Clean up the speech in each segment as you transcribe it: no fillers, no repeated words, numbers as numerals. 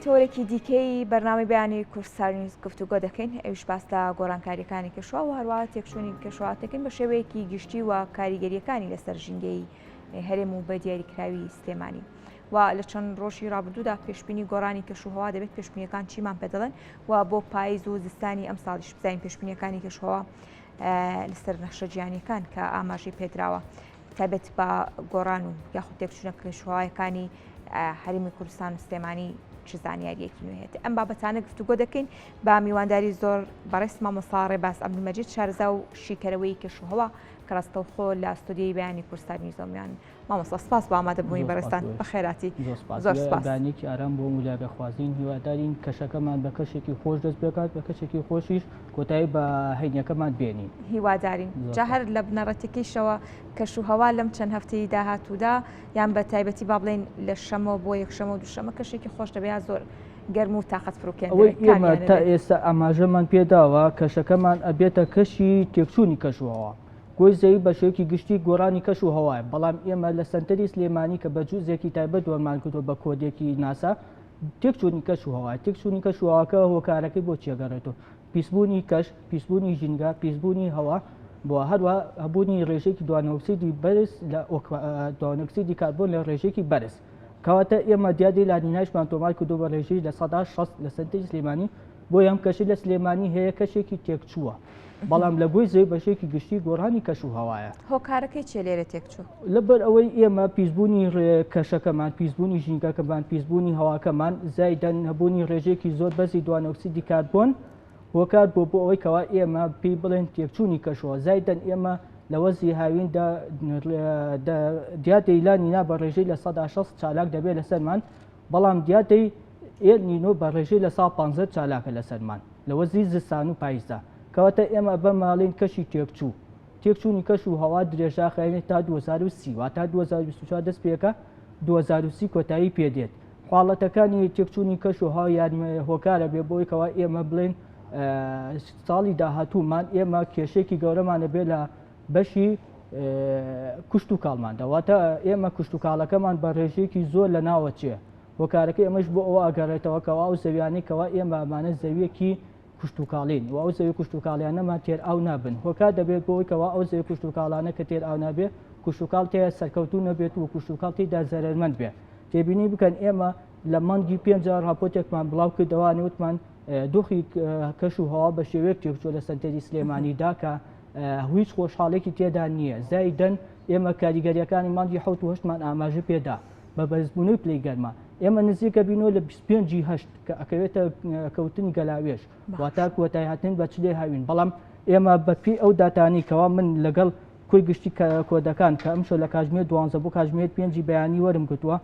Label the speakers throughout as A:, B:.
A: تەوەرێکی دیکەی بەرنامەی بەیانی کوردستان نیوز گفتوگۆ دەکەین ئەویش باس لە گۆڕانکاریەکانی کەشوهەوا و هەروەها تێکچوونی کەشوهەوا دەکەین بە شێوەیەکی گشتی و کاریگەریەکانی لەسەر ژینگەی هەرێم و بە دیاریکراوی سلێمانی و لە چەند ڕۆژی ڕابردوودا پێشبینی گۆڕانی کەشوهەوا دەبێت پێشبینیەکان چیمان پێ دەڵێن و بۆ پاییز و زستانی ئەم ساڵیش بزانین پێشبینیەکانی کەشوهەوا لەسەر نەخشە جیهانیەکان کە ئاماژەی پێدراوە تایبەت بە گۆڕان و یاخود تێکچوونە کەشوهەوایەکانی هەرێمی کوردستان و سلێمانی چ زانیاریەکی نوێ هەیە ئەم بابەتانە گفتوگۆ دەکەین بە میوانداری زۆر بەڕێز مامۆستا ڕێباز عەبدولمەجید شارەزا و شیکەرەوەی کەشوهەوا کە ڕاستەوخۆ لە ستۆدیۆی بەیانی کوردستان نیوزەوە میوان مامۆستا سپاس بۆ ئامادەبوونی بەڕێزتان بەخێراتی
B: زۆر سپاس بەیانێکی ئارام بۆ مولاگە خوازین هیوادارین کەشەکەمان بە کەشێکی خۆش دەست پێکات بە کەشێکی خۆشیش کۆتایی بە هەینیەکەمان بێنین.
A: هیوادارین. جا هەر لە بنەڕەتەکەیشەوە کەش و هەوا لەم چەند هەفتەی داهاتوودا یان بە تایبەتی با بڵێین لە شەمەوە بۆ یەکشەمە و دووشەمە کەشێکی خۆش دەبێت یا زۆر گەرم و تاقەت فروکێن
B: ئەوەی دەبێت ئێمە کامیانە تا بێت؟ ئێستا ئاماژەمان پێداوە کەشەکەمان ئەبێتە کەشی تێکچوونی کەشوهەوا. گۆی زەوی بە شێوەیەکی گشتی گۆڕانی کەش و هەوایە، بەڵام ئێمە لە سەنتەری سلێمانی کە بە جوزێکی تایبەت وەرمان کردووە بە کۆدێکی ناسا تێکچوونی کەش و هەوایە. تێکچوونی کەش و هەواکە هۆکارەکەی بۆ چی ئەگەڕێتەوە؟ پیسبوونی کەش، پیسبوونی ژینگە، پیسبوونی هەوا و هەروەها هەبوونی ڕێژەیەکی دوانۆکسیدی بەرز لە دوانۆکسیدی کاربۆن لە ڕێژەیەکی بەرز. کەواتە ئێمە دیاردەی لانینایشمان تۆمار کردووە بە ڕێژەی 60% لە سەنتەری سلێمانی، بۆیە ئەم کەشەی لە سلێمانی هەیە کەشێکی تێکچووە، بەڵام لە گۆی زەوی بەشێکی گشتی گۆڕانی کەش و هەوایە.
A: هۆکارەکەی چیە لێرە تێکچوو؟
B: لەبەر ئەوەی ئێمە پیسبوونی کەشەکەمان، پیسبوونی ژینگەکەمان، پیسبوونی هەواکەمان، زایدەن هەبوونی ڕێژەیەکی زۆر بەرزی دوانۆکسیدی کاربۆن هۆکار بووە بۆ ئەوەی کەوا ئێمە پێی بڵێن تێکچوونی کەشەوە. زایدەن ئێمە لە وەرزی هاویندا دیاردەی لانینا بە ڕێژەی 60% چالاک دەبێت لەسەرمان، بەڵام دیاردەی ئێل نینۆ بە ڕێژەی 15% چالاکە لەسەرمان لە وەرزی زستان و پاییزدا. کەواتە ئێمە بەماڵین کەشی تێکچوو. تێکچوونی کەش و هەوا درێژاخایەنێت تا 2030 واتا 2024 دەست پێکە 2030 کۆتایی پێدێت. حاڵەتەکانی تێکچوونی کەش و هەوا یان هۆکارە بێ بۆی کەوا ئێمە بڵێن ساڵی داهاتوومان ئێمە کێشێکی گەورەمانە بێ لە بەشی کوشت و کاڵماندا واتە ئێمە کوشت و کاڵەکەمان بە ڕێژەیەکی زۆر لە ناوە چێ هۆکارەکەی ئەمەش بۆ ئەوە ئەگەڕێتەوە کەوا ئەو زەویانەی کەوا ئێمە ئەمانە زەویەکی کشتوکاڵین و ئەو زەوی کشتوکاڵیانەمان تێر ئاو نابن هۆکار دەبێت بۆ ئەوەی کەوا ئەو زەوی کشتوکاڵانە کە تێر ئاو نابێ کشتوکاڵ تێیا سەرکەوتوو نەبێت و کشتوکاڵ تێیدا زەرەرمەند بێ تێبینی بکەن ئێمە لە مانگی پێنجا ڕاپۆرتێکمان بڵاو کردەوە وتمان دۆخی کەش و هەوا بە شێوەیەک تێکچووە لە سەنتەری سلێمانیدا کە هیچ خۆشحاڵێکی تێدا نییە زایدەن ئێمە کاریگەریەکانی مانگی حوت و هەشتمان ئاماژە پێدا بە بەرزبوونەوەی پلەی گەرما ئێمە نزیکە بینەوە لە 25 هەشت کە ئەکەوێتە کەوتنی گەلاوێژ واتا کۆتایی هاتن بە چلەی هاوین بەڵام ئێمە بە پێی ئەو داتانی کەوا من لەگەڵ کۆی گشتی کۆدەکان کە ئەمشەو لە کاتژمێر دوانزە بۆ کاتژمێر پێنجی بەیانی وەرم گرتووە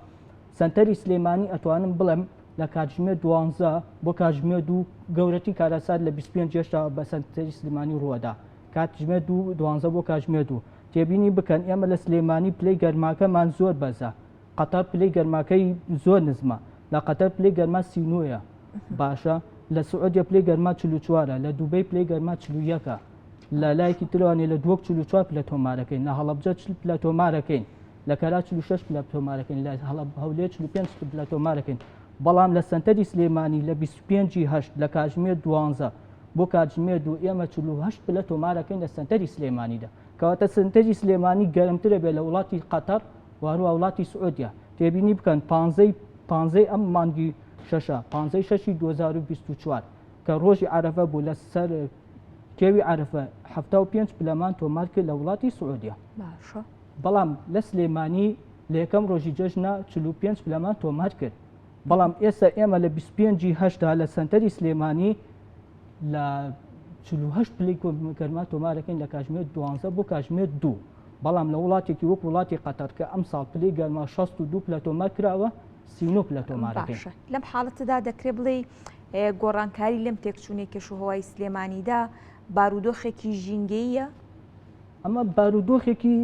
B: سەنتەری سلێمانی ئەتوانم بڵێم لە کاتژمێر دوانزە بۆ کاتژمێر دوو گەورەترین کارەسات لە 25 هێشتا بە سەنتەری سلێمانی ڕووەدا کاتژمێر دوو دوانزە بۆ کاتژمێر دوو تێبینی بکەن ئێمە لە سلێمانی پلەی گەرماکەمان زۆر بەرزە قەتەر پلەی گەرماکەی زۆر نزمە لە قەتەر پلەی گەرما 39 ە باشە لە سعودیە پلەی گەرما 44 لە دوبەی پلەی گەرما 41 لە لایەکی ترەوانێ لە دووەک 44 پلە تۆمارەکەین لە هەڵەبجە 40 پلە تۆمارەکەین لە کەرا 46 پلە تۆمارەکەین لە هەولێر 45 پلە تۆمارەکەین بەڵام لە سەنتەری سلێمانی لە 25 هەشت لە کاتژمێر دوانزە بۆ کاتژمێر دوو ئێمە 48 پلە تۆمارەکەین لە سەنتەری سلێمانیدا کەواتە سەنتەری سلێمانی گەرمترە بێت لە وڵاتی قەتەر و هەروە وڵاتی سعودیە تێبینی بکەن پانزەی پانزەی ئەم مانگی شەشە پانزەی شەشی 2024 کە ڕۆژی عەرەفە بوو لە سەر کێوی عەرەفە 75 پلەمان تۆمار کرد لە وڵاتی سعودیە
A: باشە
B: بەڵام لە سلێمانی لە یەکەم ڕۆژی جەژنە 45 پلەمان تۆمار کرد بەڵام ئێستا ئێمە لە 25 هەشتا لە سەنتەری سلێمانی لە 48 پلەی گەرما تۆمارەکەین لە کاتژمێر دوانزە بۆ کاتژمێر دوو بەڵام لە وڵاتێکی وەک وڵاتی قەتەر کە ئەمساڵ پلەی گەرما 62 پلە تۆمار کراوە 39 پلە تۆمارەکەین.
A: باشە لەم حاڵەتەدا دەکرێت بڵێی گۆڕانکاری لەم تێکچوونەی کەشوهەوای سلێمانیدا بارودۆخێکی ژینگەییە؟
B: ئەمە بارودۆخێکی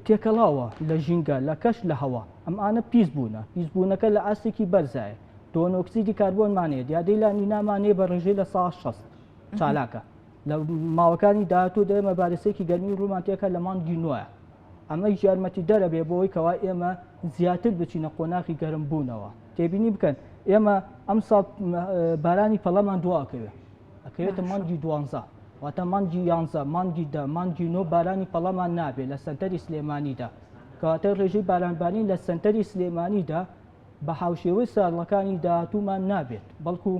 B: تێکەڵاوە لە ژینگە لە کەش لە هەوا ئەمانە پیس بوونە پیسبوونەکە لە ئاستێکی بەرزایە دوانۆکسیدی کاربۆنمان هەیە دیاردەی لانینامان هەیە بە ڕێژەی 60% چالاکە لە ماوەکانی داهاتوو دەێمە بارسێکی گەرمی ڕوومان تێکە لە مانگی نوێ ئەمە یارمەتی دەرە بێ بۆی کەوا ئێمە زیاتر بچینە قۆناغی گەرم بوونەوە تێبینی بکەن. ئێمە ئەمساڵ بارانی پەڵەمان دواکەوێ ئەکەوێتە مانگی دوانزە واتە مانگی یانزە مانگی دە مانگی نۆ بارانی پەڵەمان نابێت لە سەنتەری سلێمانیدا کەواتە ڕێژەی بارانبارین لە سەنتەری سلێمانیدا بە هاوشێوەی ساڵەکانی داهاتوومان نابێت بەڵکو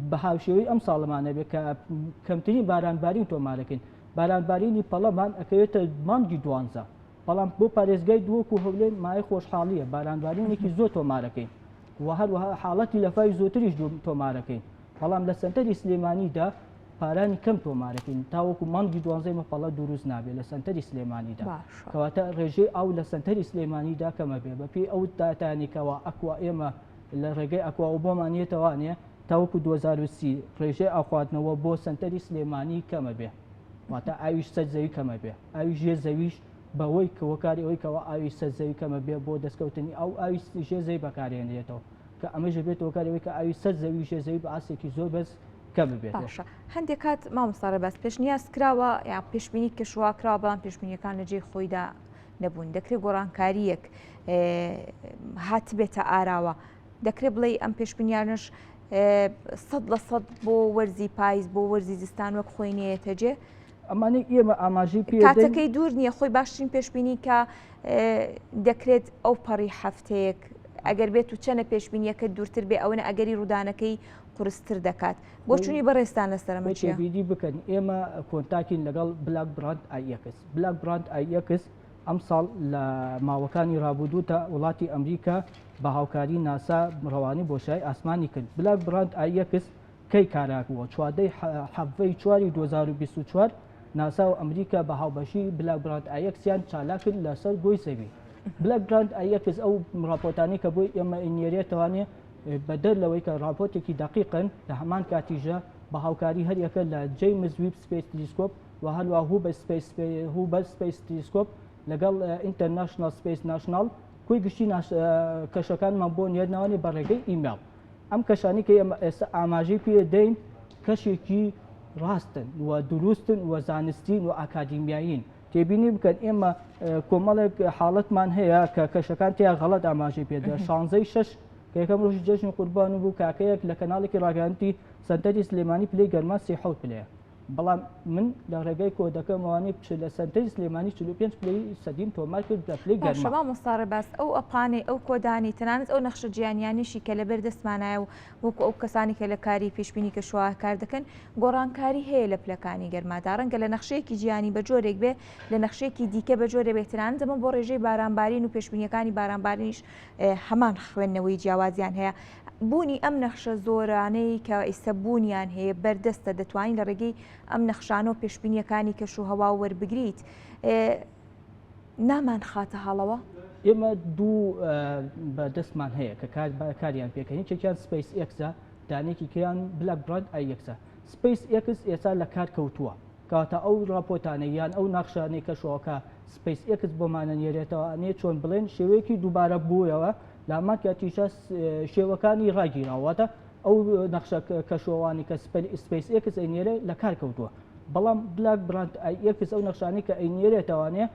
B: بە هاوشێوەی ئەم ساڵەمان نەبێت کە کەمترین بارانبارین تۆمارەکەین بارانبارینی پەڵەمان ئەکەوێتە مانگی دوانزە بەڵام بۆ پارێزگای دهۆک و هەولێر مایەی خۆشحاڵییە بارانبارینێکی زۆر تۆمارەکەین و هەروەها حاڵەتی لەفاوی زۆتریش تۆمارەکەین بەڵام لە سەنتەری سلێمانیدا پارانی کەم تۆمارەکەین تاوەکو مانگی دوانزەی مەپەڵە دروست نابێت لە سەنتەری سلێمانیدا کەواتە ڕێژەی ئاو لە سەنتەری سلێمانیدا کەمە بێ بەپێی ئەو داتانی کەوا ئەکوا ئێمە لە ڕێگەی ئەکواوە بۆمان یەتەوانێ تاوەکو 2030 ڕێژەی ئاوخواردنەوە بۆ سەنتەری سلێمانی کەمە بێ واتە ئاویش سەر زەوی کەمە بێ ئاوی ژێر زەویش بەوەی کە هۆکاری ئەوەی کەوا ئاوی سەر زەوی کەمە بێ بۆ دەستکەوتنی ئاو ئاوی ژێر زەوی بەکارهێنرێتەوە کە ئەمەش دەبێتە هۆکاری ئەوەی کە ئاوی سەر زەوی و ژێر زەوی بە ئاستێکی زۆر بەرز کەم ببێتەوە.
A: باشە هەندێک کات مامۆستا ڕێباز پێشنیاز کراوە یان پێشبینی کەشوهەوا کراوە بەڵام پێشبینیەکان لە جێی خۆیدا نەبوون دەکرێت گۆڕانکارییەک هاتبێتە ئاراوە دەکرێت بڵێ ئەم پێشبینیانش 100% بۆ وەرزی پایز بۆ وەرزی زستان وەک خۆی نێتە جێ
B: ئەمانەی ئێمە ئاماژەی پێ
A: کاتەکەی دوور نییە خۆی باشترین پێشبینی کە دەکرێت ئەو پەڕی هەفتەیەک ئەگەر بێت و چەنە پێشبینیەکە دوورتر بێ ئەوەنە ئەگەری ڕوودانەکەی قورستر دەکات بۆچوونی بەڕێزتان لەسەر ئەمە چییە؟
B: تێبینی بکەن ئێمە کۆنتاکین لەگەڵ بلاک براند ئای ئێکس بلاک براند ئای ئێکس ئەمساڵ لە ماوەکانی رابودوو تا وڵاتی ئەمریکا بە هاوکاری ناسا ڕەوانی بۆشای ئاسمانی کرد بلاک براند ئای ئێکس کەی کاراک بووە؟ چواردەی حەڤەی چواری 2024 ناسا و ئەمریکا بە هاوبەشی بلاک براند ئای ئێکسیان چالاک کرد لەسەر گۆی زەوی. بلاک براند ئای ئێکس ئەو ڕاپۆرتانەی کە بۆی ئێمە ئەینێرێتەوانێ بەدەر لەوەی کە ڕاپۆرتێکی دەقیقن لە هەمان کاتیشدا بە هاوکاری هەریەکە لە جەیمز ویب سپەیس تلیسکۆپ و هەروە هوبل سپەیس هوبل سپەیس تلیسکۆپ لەگەڵ ئینتەرناشناڵ سپەیس ناشناڵ کۆی گشتی کەشەکانمان بۆ نێردنەوەێ بە ڕێگەی ئیمێڵ. ئەم کەشانەی کە ئێمە ئێستا ئاماژەی پێ دەین کەشێکی ڕاستن و دروستن و زانستین و ئاکادیمیایین. تێبینی بکەن ئێمە کۆمەڵێک حاڵەتمان هەیە کە کەشەکان تیا غەڵەت ئاماژەی پێدا شانزەی شەش کە یەکەم ڕۆژی جەژنی قوربان بوو کاکەیەک لە کەناڵێکی ڕاگەیاندنی سەنتەری سلێمانی پلەی گەرما 37 پلەیە بەڵام من لە ڕێگەی کۆدەکەمەوانی بچ لە سەنتەری سلێمانی 45 پلەی سەدیم تۆمار کرد لە پلەی گەرما.
A: باشە مامۆستا ڕێباز ئەو ئەپانەی ئەو کۆدانەی تەنانەت ئەو نەخشە جیهانیانەشی کە لەبەر دەستمانایە و وەکو ئەو کەسانی کە لە کاری پێشبینی کەشوهەوا کار دەکەن گۆڕانکاری هەیە لە پلەکانی گەرمادا ڕەنگە لە نەخشەیەکی جیهانی بە جۆرێک بێ لە نەخشەیەکی دیکە بە جۆرێ بێت تەنانەت ئەمە بۆ ڕێژەی بارانبارین و پێشبینیەکانی بارانبارینیش هەمان خوێندنەوەی جیاوازیان هەیە بوونی ئەم نەخشە زۆرانەی کە ئیستا بوونیان هەیە بەردەستە دەتوانین لە ڕێگەی ئەم نەخشانە و پێشبینیەکانی کەش و هەوا وەربگریت نامان خاتە هەڵەوە؟
B: ئێمە دوو بەردەستمان هەیە کە کاریان پێکەن یەکێکیان سپەیس ئێکسە دانێکی کەیان بلاک براند ئای ئێکسە سپەیس ئێکس ئێستا لە کار کەوتووە کەواتە ئەو ڕاپۆرتانەی یان ئەو نەخشانەی کەشوهەواکە سپەیس ئێکس بۆمانە نێرێتەوە ئەنێ چۆن بڵێن شێوەیەکی دووبارە بوویەوە لە هەمان کاتیشا شێوەکانی ڕاگیراوە واتە ئەو نەخشە کەشوهەوانەی کە سپەیس ئێکس ئەینێرێ لە کار کەوتووە بەڵام بلاک براند ئای ئێکس ئەو نەخشانەی کە ئەینێرێتەوانێ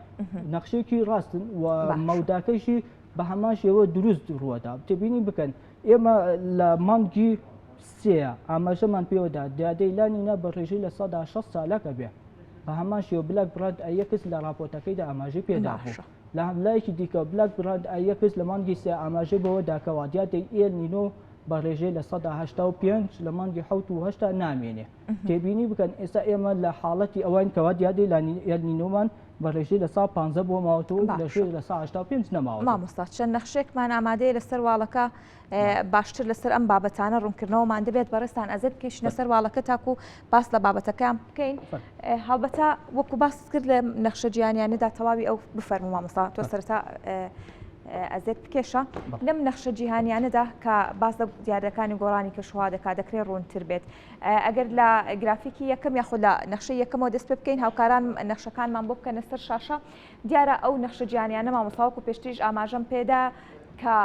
B: نەخشێکی ڕاستن و مەوداکەشی بە هەمان شێوە دروست ڕووەدا تێبینی بکەن ئێمە لە مانگی سێ ئاماژەمان پێوەدا دیادەی لانینا بە ڕێژەی 60% چالاک ئەبێ بە هەمان شێوە بلاک براند ئای ئێکس لە ڕاپۆرتەکەیدا ئاماژەی پێدا بوو
A: باشە.
B: لە لایەکی دیکە بلاک براند ئای ئێکس لە مانگی سێ ئاماژەی بەوە دا کەوا دیادەی ئێل نینۆ بە ڕێژەی 85% لە مانگی حەوت و هەشتا نامێنێ تێبینی بکەن ئێستا ئێمە لە حاڵەتی ئەوەین کەوا دیادەی ئێل نینۆمان بە ڕێژەی 15% بۆ ماوەتەوە و
A: باشە.
B: لە 85% نەماوەتەوە.
A: مامۆستا چەند نەخشەیەکمان ئامادەیە لەسەر واڵەکە باشتر لەسەر ئەم بابەتانە ڕوونکردنەوەمان دەبێت بەڕێزتان ئەزێت بکەیشنە سەر واڵەکە تاکو باس لە بابەتەکەیان بکەین هەڵبەتە وەکو باست کرد لە نەخشە جیهانیانەدا تەواوی ئەو بفەرمو مامۆستا تۆ سەرەتا ئەزێت بکێشە لەم نەخشە جیهانیانەدا کە باس لە دیاردەکانی گۆڕانی کەشوهەوا دەکات دەکرێت ڕوونتر بێت ئەگەر لە گرافیکی یەکەم یاخود لە نەخشەی یەکەمەوە دەست پێ بکەین هاوکاران نەخشەکانمان بۆ بکەنە سەر شاشە دیارە ئەو نەخشە جیهانیانە مامۆستا وەکو پێشتریش ئاماژەم پێدا کە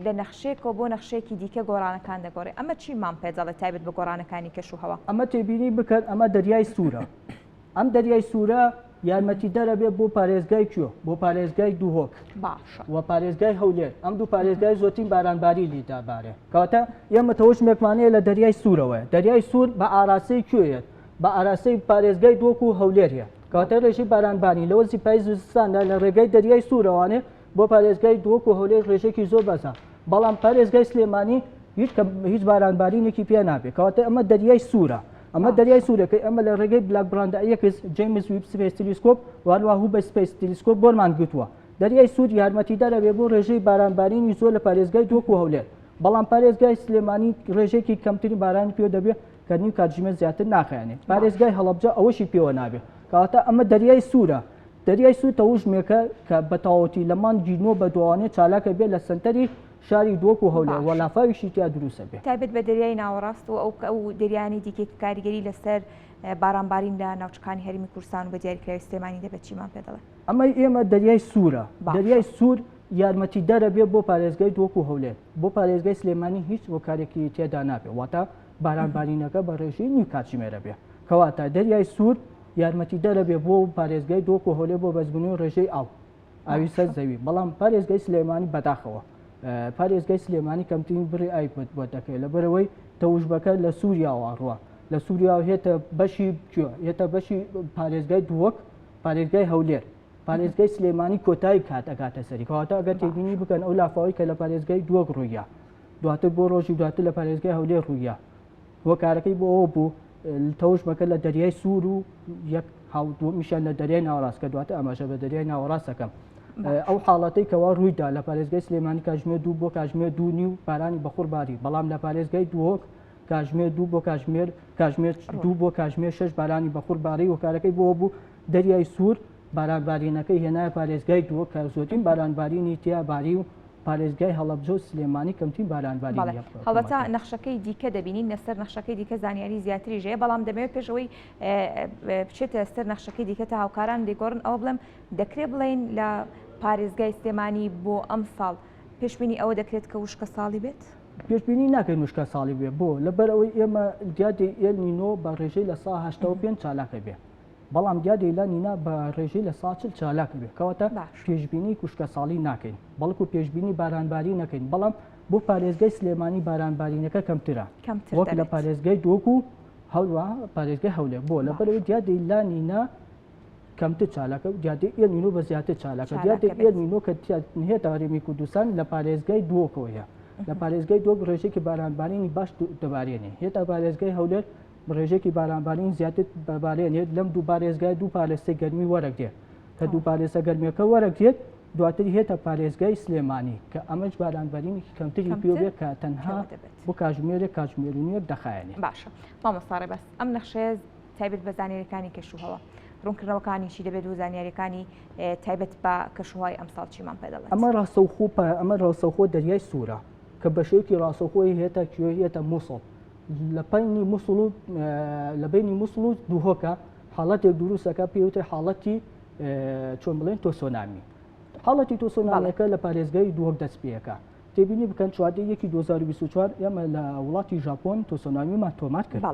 A: لە نەخشەیەکەوە بۆ نەخشەیەکی دیکە گۆڕانەکان دەگۆڕێ ئەمە چیمان پێ دەڵێت تایبەت بە گۆڕانەکانی کەش و هەوا؟
B: ئەمە تێبینی بکەن ئەمە دەریای سوورە ئەم دەریای سوورە. یارمەتیدەرە بێ بۆ پارێزگای کوێ؟ بۆ پارێزگای دوهۆک
A: باشە.
B: و پارێزگای هەولێر، ئەم دوو پارێزگای زۆرترین بارانباری لی دەبارێ. کەواتە ئێمە تەوژمێکمان هەیە لە دەریای سوورەوەیە، دەریای سوور بە ئاراستەی کوێیە؟ بە ئاراستەی پارێزگای دهۆک و هەولێر هەیە. کەواتە ڕێژەی بارانبارین لە وەرزی پاییز و زستاندا لە ڕێگای دەریای سوورەوانێ بۆ پارێزگای دهۆک و هەولێر ڕێژەیەکی زۆر بەرزە، بەڵام پارێزگای سلێمانی هیچ کە هیچ بارانبارینێکی پێ نابێت. کەواتە ئەمە دەریای سوورە. ئەمە دەریای سوورەکەی ئەمە لە ڕێگەی بلاک Brand X، James Webb Space Telescope و هەروەها Hubble Space Telescope بۆمان گوتووە. دەریای سوور یارمەتیدەرە بێ بۆ ڕێژەی بارانبارینی زۆر لە پارێزگای دهۆک و هەولێر، بەڵام پارێزگای سلێمانی ڕێژەیەکی کەمترین بارانی پێوە دەبێ کە نیو کاتژمێر زیاتر ناخایەنێ. پارێزگای هەڵەبجە ئەوەشی پێوە نابێ. کەواتە ئەمە دەریای سوورە. دەریای سوور تەوژمێکە کە بە تەواوەتی لە مانگی نۆ بە دواوانێ چالاکە بێ لە سەنتەری شاری دهۆک و هەولێر و
A: باشە.
B: لافاویشی تیا دروست ئەبێ.
A: تایبەت بە دەریای ناوەڕاست و ئەو ئەو دەریایانەی دیکەی کە کاریگەری لەسەر بارانبارین لە ناوچەکانی هەرێمی کوردستان و بە دیاریکراوی سلێمانی دەبێت چیمان پێ دەڵێ؟
B: ئەمەی ئێمە دەریای سوورە.
A: باشە.
B: دەریای سوور یارمەتیدەرە بێ بۆ پارێزگای دهۆک و هەولێر. بۆ پارێزگای سلێمانی هیچ هۆکارێکی تێدا نابێ. واتە بارانبارینەکە بە ڕێژەی نیو کاتژمێرە بێ. کەواتە دەریای سوور یارمەتیدەرە بێ بۆ پارێزگای دهۆک و هەولێر بۆ بەرزبوونەوەی ڕێژەی ئاو. ئاوی سەر زەوی، بەڵام پارێزگای سلێمانی بەداخەوە پارێزگای سلێمانی کەمترین بڕی ئاوی بۆ دەکەوێت لەبەرەوەی تەوژمەکە لە سووریاوە ڕوە لە سووریا هێتە بەشی کوێ هێتە بەشی پارێزگای دووەک پارێزگای هەولێر پارێزگای سلێمانی کۆتایی کات ئەگاتە سەری کەواتە ئەگەر تێبینی بکەن ئەو لافاوی کە لە پارێزگای دووەک ڕوویە دواتر بۆ ڕۆژی دواتر لە پارێزگای هەولێر ڕوویە هۆکارەکەی بۆ ئەوە بوو تەوژمەکە لە دەریای سوور و یەک هاودووەمیشیان لە دەریای ناوەڕاست کە دواتر ئاماژە بە دەریای ناوەڕاست دەکەم. ئەو حاڵەتەی کەوا ڕوویدا لە پارێزگای سلێمانی کاتژمێر دوو بۆ کاتژمێر دوو نیو بارانی بەخوڕ باری، بەڵام لە پارێزگای دهۆک کاتژمێر دوو بۆ کاتژمێر کاتژمێر دوو بۆ کاتژمێر شەش بارانی بەخوڕ باری، هۆکارەکەی بۆ ئەوە بوو دەریای سوور بارانبارینەکەی هێنایە پارێزگای دهۆک کە زۆرترین بارانبارینی تیا باری و پارێزگای هەڵەبجە و سلێمانی کەمترین بارانبارینی
A: بەڵێ
B: تۆمار
A: هەڵبەتە
B: کرد.
A: نەخشەکەی دیکە دەبینین، لەسەر نەخشەکەی دیکە زانیاری زیاتریش هەیە، بەڵام دەمەوێت پێش ئەوەی بچێتە سەر نەخشەکەی دیکە تا هاوکاران دەیگۆڕن ئەوە بڵێم دەکرێت بڵێین لە پارێزگای سلێمانی بۆ ئەمساڵ پێشبینی ئەوە دەکرێت کە وشکە ساڵی بێت؟
B: پێشبینی ناکەین وشکە ساڵی بێت بۆ لەبەر ئەوەی ئێمە دیاردەی ئێل نینۆ بە ڕێژەی 85% چالاکە بێ بەڵام دیاردەی لا نینا بە ڕێژەی 40% چالاکە بێ کەواتە پێشبینی وشکە ساڵی ناکەین بەڵکو پێشبینی بارانباری نەکەین بەڵام بۆ پارێزگای سلێمانی بارانبارینەکە کەمترە وەک لە پارێزگای دهۆک و هەروەها پارێزگای هەولێر بۆ لەبەرئەوەی دیاردەی لا نینا کەمتر چالاکە و دیاردەی ئێل نینۆ بە زیاتر چالاکە دیاردەی ئێل نینۆ کە هێتە هەرێمی کوردستان لە پارێزگای دهۆکەوە هەیە لە پارێزگای دهۆک ڕێژێکی بارانبارینی باش دەبارێنێ هێتا پارێزگای هەولێر ڕێژێکی بارانبارین زیاتر بەبارێنێت لەم دوو پارێزگای دوو پارێزگای گەرمی وەرەگرێت کە دوو پارێزە گەرمیەکە وەرەگرێت دواتر هێتە پارێزگای سلێمانی کە ئەمەش بارانبارینێکی کەمتری پێ بێت کە تەنها بۆ کاژمێرێک کاتژمێر و نیوێک دەخایەنێت.
A: باشە مامۆستا ڕێباز ئەم نەخشەیە تایبەت بە زانیاریەکانی کەشوهەوا ڕوونکردنەوەکانی چی دەبێت و زانیاریەکانی تایبەت بە کەشوهوای ئەمساڵ چیمان پێ دەڵێت؟
B: ئەمە ڕاستەوخۆ ئەمە ڕاستەوخۆ دەریای سوورە کە بە شێوەیەکی ڕاستەوخۆی هێتە کوێ هێتە مووسڵ لە پەینی مووسڵ و لە بینی مووسڵ و دوهۆکە حاڵەتێک دروستەکە پێوتر حاڵەتی چۆن بڵێن تۆسۆنامی حاڵەتی تۆسۆنامیەکە لە پارێزگای دهۆک دەست پێەکە تێبینی بکەن 14 یەکی 2024 ئێمە لە وڵاتی ژاپۆن تۆسۆنامیمان تۆمار کرد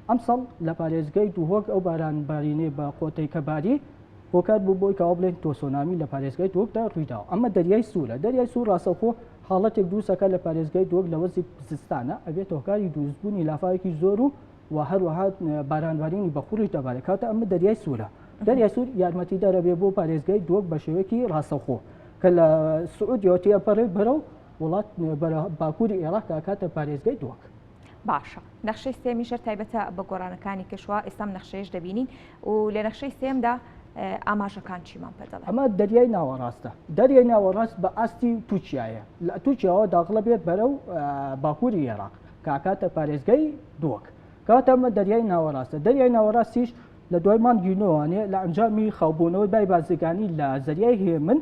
B: ئەمساڵ لە پارێزگای دهۆک ئەو باران بارینەی بە قۆتەی کە باری هۆکار بوو بۆی کەوا بڵێن تۆسۆنامی لە پارێزگای دهۆکدا ڕوویداوە ئەمە دەریای سوورە دەریای سوور ڕاستەوخۆ حاڵەتێک دروستەکە لە پارێزگای دهۆک لە وەرزی زستانە ئەبێتە هۆکاری دروستبوونی لافاوێکی زۆر و و هەروەها بارانبارینی بەخوڕیش دەبارێت کاتە ئەمە دەریای سوورە دەریای سوور یارمەتیدەرە بێ بۆ پارێزگای دهۆک بە شێوەیەکی ڕاستەوخۆ کە لە سعودیەوە تێپەڕێت بەرەو وڵات باکووری عێراق کاتە پارێزگای دهۆک.
A: باشە نەخشەی سێمیش هەر تایبەتە بە گۆڕانەکانی کەشوە ئێستا ئەم نەخشەیەش دەبینین و لە نەخشەی سێمدا ئاماژەکان چیمان پێ دەڵێن؟
B: ئەمە دەریای ناوەڕاستە دەریای ناوەڕاست بە ئاستی تورکیایە لە تورکیاوە داخڵە بێت بەرەو باکووری عێراق کاکاتە پارێزگای دهۆک کاتە ئەمە دەریای ناوەڕاستە دەریای ناوەڕاستیش لە دوای مانگی نۆوانێ لە ئەنجامی خاوبوونەوەی بای بازرگانی لە زەریای هێمن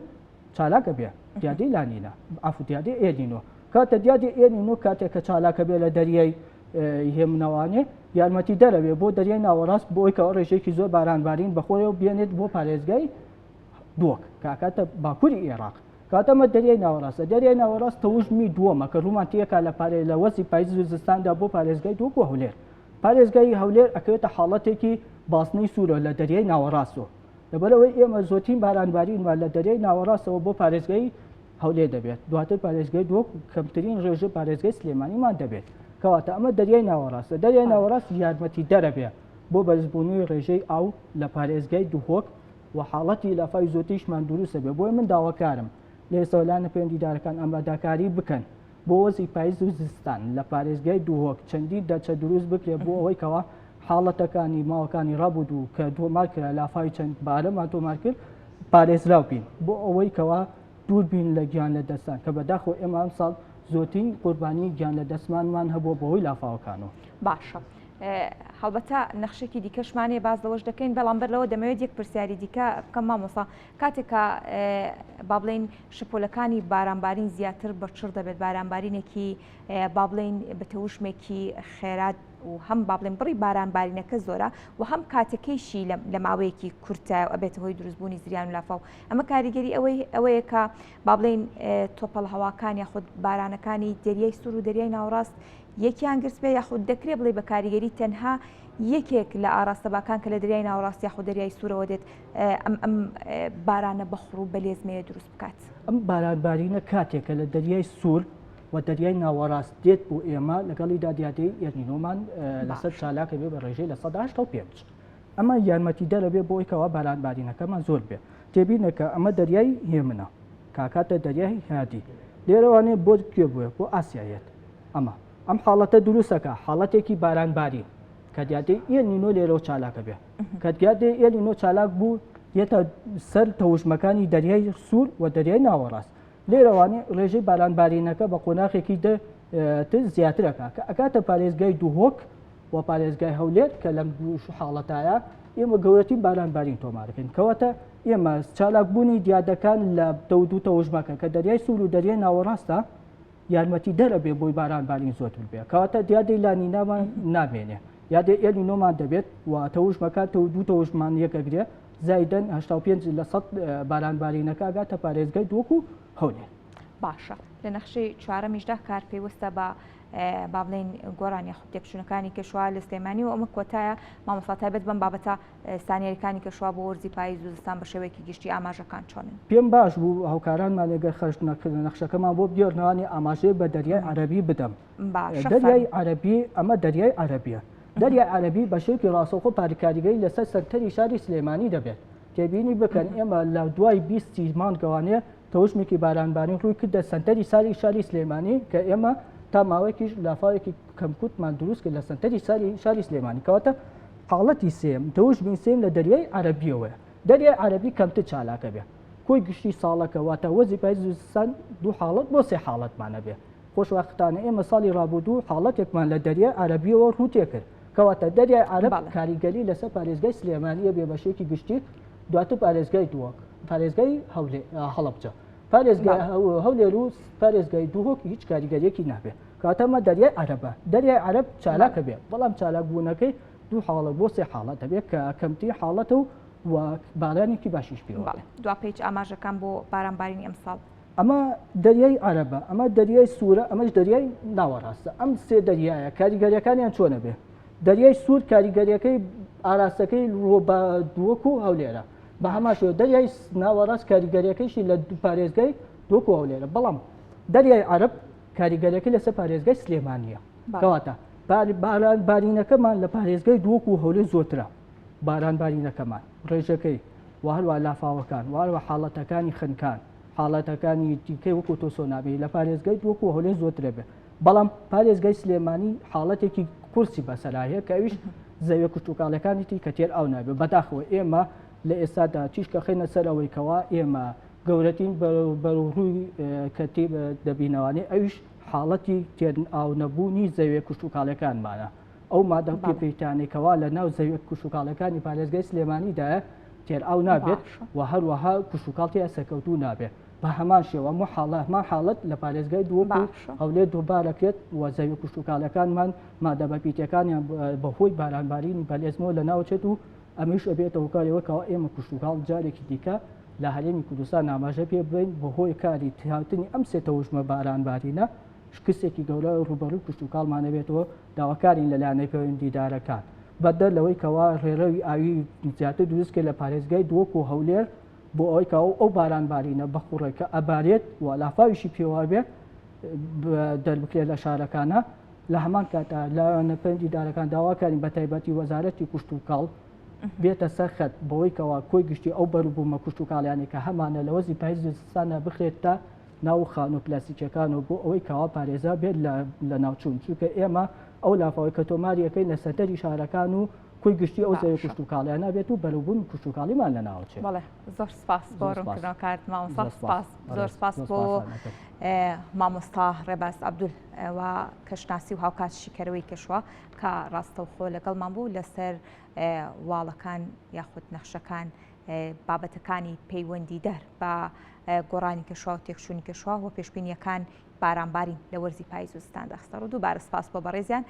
B: چالاکە بێ دیاردەی لانینا عەفو دیاردەی ئێلنینۆ کاتە دیاردەی ئێلنینۆ کاتێک کە چالاکە بێ لە دەریای هێمنەوانێ یارمەتی دەرەوێ بۆ دەریای ناوەڕاست بۆی کە ڕێژەیەکی زۆر بارانبارین بەخۆیەوە بێنێت بۆ پارێزگای دهۆک کاکاتە باکووری عێراق کاتەمە دەریای ناوەڕاستە دەریای ناوەڕاست تەوژمی دووەمە کە ڕوومان تێکا لە پارێ لە وەرزی پاییز و زستاندا بۆ پارێزگای دهۆک و هەولێر پارێزگای هەولێر ئەکەوێتە حاڵەتێکی بازنەی سوورە لە دەریای ناوەڕاستەوە. لەبەرئەوەی ئێمە زۆرترین بارانبارینمان لە دەریای ناوەڕاستەوە بۆ پارێزگای هەولێر دەبێت، دواتر پارێزگای دهۆک و کەمترین ڕێژە پارێزگای سلێمانیمان دەبێت. کەواتە ئەمە دەریای ناوەڕاستە. دەریای ناوەڕاست یارمەتیدەرە بێ بۆ بەرزبوونەوەی ڕێژەی ئاو لە پارێزگای دهۆک و حاڵەتی لافاوی زۆرتریشمان دروست دەبێت. بۆیە من داواکارم لە ئێستاوە لایەنە پەیوەندیدارەکان ئامادەکاری بکەن بۆ وەرزی پایز و زستان لە پارێزگای دهۆک چەندین دەرچە دروست بکرێت بۆ ئەوەی کەوا حاڵەتەکانی ماوەکانی ڕابردوو کە تۆمار کرا لافاوی چەند بارەمان تۆمار کرد پارێزراو بین بۆ ئەوەی کەوا دوور بین لە گیان لە دەستان کە بەداخەوە ئێمە ئەمساڵ زۆرترین قوربانی گیان لە دەستمانمان هەبووە بەهۆی لافاوەکانەوە.
A: باشە هەڵبەتە نەخشێکی دیکەشمان هەیە باس لەوەش دەکەین بەڵام بەر لەوە دەمەوێت یەک پرسیاری دیکە بکەم مامۆستا کاتێک کە با بڵێین شەپۆلەکانی بارانبارین زیاتر بە چڕ دەبێت بارانبارینێکی با بڵێین بە تەوژمێکی خێرا و هەم با بڵێن بڕی بارانبارینەکە زۆرە و هەم کاتەکەیشی لە ماوەیەکی کورتە و ئەبێتە هۆی دروستبوونی زریان و لافاو ئەمە کاریگەری ئەوەی ئەوەیە کە با بڵێین تۆپەڵ هەواکان یاخود بارانەکانی دەریای سوور و دەریای ناوەڕاست یەکیان گرتبێ یاخود دەکرێ بڵێ بە کاریگەری تەنها یەکێک لە ئاراستە باکان کە لە دەریای ناوەڕاست یاخود دەریای سوورەوە دێت ئەم ئەم بارانە بەخوڕ و بەلێزمەیە دروست بکات.
B: ئەم بارانبارینە کاتێکە لە دەریای سوور و دەریای ناوەڕاست دێت بۆ ئێمە لەگەڵیدا دیاردەی ئێلنینۆمان لەسەر چالاکە بێ بە ڕێژەی 85%. ئەمە یارمەتیدەرە بێ بۆ ئەوەی کەوا بارانبارینەکەمان زۆر بێ. تێبینە کە ئەمە دەریای هێمنە کاکاتە دەریای هادی لێرەوانێ بۆ کوێ بووە بۆ ئاسیا یەت ئەمە ئەم حاڵەتە دروستەکە حاڵەتێکی بارانبارین کە دیاردەی ئێل نینۆ لێرەوە چالاکە بێ کە دیاردەی ئێل نینۆ چالاک بوو یەتە سەر تەوژمەکانی دەریای سوور و دەریای ناوەڕاست لێرەوانێ ڕێژەی بارانبارینەکە بە قۆناخێکی تر زیاترەکە کە ئەکاتە پارێزگای دهۆک و پارێزگای هەولێر کە لەم حاڵەتایە ئێمە گەورەترین بارانبارین تۆمارەکەین کەواتە ئێمە چالاکبوونی دیادەکان لە دەودوو تەوژمەکە کە دەریای سوور و دەریای ناوەڕاستە یارمەتی دەرە بێ بۆی باران بارین زۆرتر بێ کەواتە دیادەی لانینامان نامێنێ یادەی ئێلینۆمان دەبێت و تەوژمەکان تەو دوو تەوژمان یەکەگرێ زایدەن 85 لە سەد باران بارینەکە ئەگاتە پارێزگای دهۆک و هەولێر.
A: باشە لە نەخشەی چوارەمیشدا کار پەیوەستە بە با بڵێین گۆڕان یاخود تێکچوونەکانی کەشوهەوا لە سلێمانی و ئەمە کۆتایە مامۆستا تایبەت بەم بابەتە زانیاریەکانی کەشوهەوا بۆ وەرزی پاییز و زستان بە شێوەیەکی گشتی ئاماژەکان چۆنن؟
B: پێم باش بوو هاوکارانمان ئەگەر خەرج نەکردن نەخشەکەمان بۆ بگێڕنەوانی ئاماژەیەک بە دەریای عەرەبی بدەم.
A: باشە
B: دەریای
A: فەرموو.
B: عەرەبی ئەمە دەریای عەرەبیە. دەریای عەرەبی بە شێوەیەکی ڕاستەوخۆ پاریکاریگەری لەسەر سەنتەری شاری سلێمانی دەبێت. تێبینی بکەن ئێمە لە دوای بیستی مانگەوانێ تەوژمێکی بارانبارین ڕووی کردە سەنتەری ساری شاری سلێمانی کە ئێمە تا ماوەیەکیش لافاوێکی کەمکورتمان دروست کرد لە سەنتەری ساری شاری سلێمانی کەواتە حاڵەتی سێم تەوژمی سێم لە دەریای عەرەبیەوەیە دەریای عەرەبی کەمتر چالاکە بێ کۆی گشتی ساڵەکە واتە وەرزی پاییز و زستان دوو حاڵەت بۆ سێ حاڵەتمانە بێ خۆشبەختانە ئێمە ساڵی ڕابردوو حاڵەتێکمان لە دەریای عەرەبیەوە ڕوو تێکرد کەواتە دەریای عەرەب کاریگەری لەسەر پارێزگای سلێمانیە بێ بەشێکی گشتی دواتر پارێزگای دووەک پارێزگای هەڵەبجە پارێزگای هەولێر و پارێزگای دهۆک هیچ کاریگەریەکی نابێت کاتە ئەمە دەریای عەرەبە دەریای عەرەب چالاکە بێ بەڵام چالاکبوونەکەی دوو حاڵەت بۆ سێ حاڵەت دەبێت کە کەمترین حاڵەتە و و بارانێکی باشیش پێوە
A: بەڵێ دوا page ئاماژەکان بۆ بارانبارینی ئەمساڵ.
B: ئەمە دەریای عەرەبە، ئەمە دەریای سوورە، ئەمەش دەریای ناوەڕاستە. ئەم سێ دەریایە کاریگەریەکانیان چۆنە بێ؟ دەریای سوور کاریگەریەکەی ئاراستەکەی ڕۆ بە دووەک و هەولێرە. بە هەمان شێوە دەریای ناوەڕاست کاریگەریەکەیشی لە پارێزگای دووەک و هەولێرە. بەڵام دەریای عەرەب کاریگەریەکەی لەسەر پارێزگای سلێمانییە. کەواتە باران بارینەکەمان لە پارێزگای دووەک و هەولێر زۆرترە. باران بارینەکەمان ڕێژەکەی و هەروە لافاوەکان و هەروە حاڵەتەکانی خنکان حاڵەتەکانی دیکەی وەکو تۆسۆنامی لە پارێزگای دووەک و هەولێر زۆرترە بێ. بەڵام پارێزگای سلێمانی حاڵەتێکی قورسی بەسەرا هەیە کە ئەویش زەویە کشتوکاڵیەکانیتی کە تێر ئاو نابێت. بەداخەوە ئێمە لە ئێستادا تیشکە خەینە سەر ئەوەی کەوا ئێمە گەورەترین بەرەوڕووی کە دەبینەوانێ ئەویش حاڵەتی تێر ئاو نەبوونی زەویە کشتوکاڵیەکانمانە. ئەو مادە پێپیتانەی کەوا لە ناو زەویە کشتوکاڵیەکانی پارێزگای سلێمانیدایە تێر ئاو نابێت و هەروەها کشتوکاڵ تێیا سەرکەوتوو نابێت. بە هەمان شێوە هەمان حاڵەت لە پارێزگای دهۆک و هەولێر دووبارەکرێت و زەویە کشتوکاڵیەکانمان مادە بەپیتەکانیان بەهۆی بارانبارینی بەلێزمەوە لەناوچێت و ئەمەیش ئەبێتە هۆکاری ئەوەی کەوا ئێمە کشتوکاڵ جارێکی دیکە لە هەرێمی کوردستان ئاماژە پێ ببەین بەهۆی کاری هاتنی ئەم سێ تەوژمە بارانبارینە شکستێکی گەورە ڕووبەڕووی کشتوکاڵمان ئەبێتەوە داواکارین لە لایەنە پەیوەندیدارەکان. بەدەر لەوەی کەوا ڕێڕەوی ئاوی زیاتر دروست کرد لە پارێزگای دهۆک و هەولێر بۆ ئەوەی کە ئەو باران بارینە بەخوڕێک کە ئەبارێت و لافاویشی پێوە بێت دەربکرێت لە شارەکانە لە هەمان کاتا لایەنە پەیوەندیدارەکان داواکارین بە تایبەتی وەزارەتی کشتوکاڵ بێتە سەر خەت بەوەی کەوا کۆی گشتی ئەو بەروبوومە کشتوکاڵیانەی کە هەمانە لە وەرزی پاییز و زستاندا بخرێتە ناو خانوو پلاستیکیەکانەوە بۆ ئەوەی کەوا پارێزرا بێت لە لەناوچوون چونکە ئێمە ئەو لافاوەی کە تۆماری ئەکەین لە سەنتەری شارەکان و کۆی گشتی ئەو زەوی کشتوکاڵیانە بێت و بەروبوومی کشتوکاڵیمان لەناوچێت.
A: بەڵێ زۆر سپاس بۆ ڕوونکردنەوەکانت مامۆستا سپاس زۆر سپاس بۆ مامۆستا ڕێباز عەبدول و کەشناسی و هاوکات شیکەرەوەی کەشوە کە ڕاستەوخۆ لەگەڵمان بوو لەسەر واڵەکان یاخود نەخشەکان بابەتەکانی پەیوەندیدار بە گۆڕانی کەشوا و تێکچوونی کەشوا و پێشبینیەکان بارانبارین لە وەرزی پاییز و زستاندا خستەڕوو دووبارە سپاس بۆ بەڕێزیان.